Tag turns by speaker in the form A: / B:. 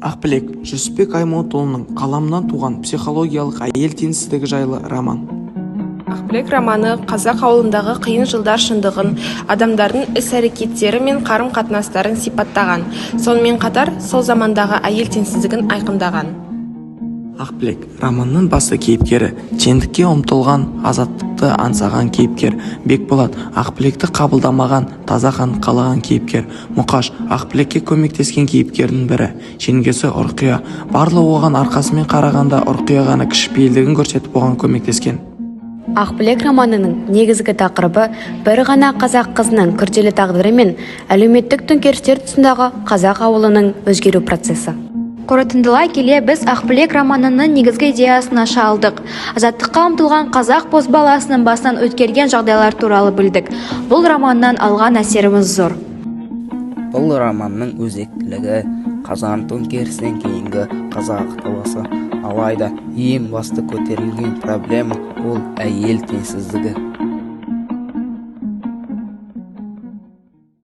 A: Ақбілек — Жүсіпбек Аймауытұлының қаламынан туған психологиялық әйел теңсіздігі жайлы роман.
B: Ақбілек романы қазақ ауылындағы қиын жылдар шындығын, адамдардың іс-әрекеттері мен қарым-қатынастарын сипаттаған. Сонымен қатар, сол замандағы әйел теңсіздігін айқындаған.
A: Ақбілек — романның басты кейіпкері, теңдікке ұмтылған, азаттықты аңсаған кейіпкер. Бекболат — Ақбілекті қабылдамаған, таза қан қалаған кейіпкер. Мұқаш — Ақбілекке көмектескен кейіпкердің бірі. Жеңгесі Ұрқия. Барлығы оған арқасымен қарағанда, Ұрқия ғана кішіпейілдігін көрсетіп, оған көмектескен.
C: Ақбілек романының негізгі тақырыбы бір ғана қазақ қызының күрделі тағдыры мен әлеуметтік төңкерістер тұсындағы қазақ ауылының өзгеру процесі.
D: Қорытындылай келе, біз Ақбілек романының негізгі идеясын аша алдық. Азаттыққа ұмтылған қазақ бозбаласының басынан өткерген жағдайлар туралы білдік. Бұл романнан алған әсеріміз зор.
E: Бұл романның өзектілігі Қазан төңкерісінен кейінгі қазақ даласы. Алайда ең басты көтерілген проблема — ол әйел теңсіздігі.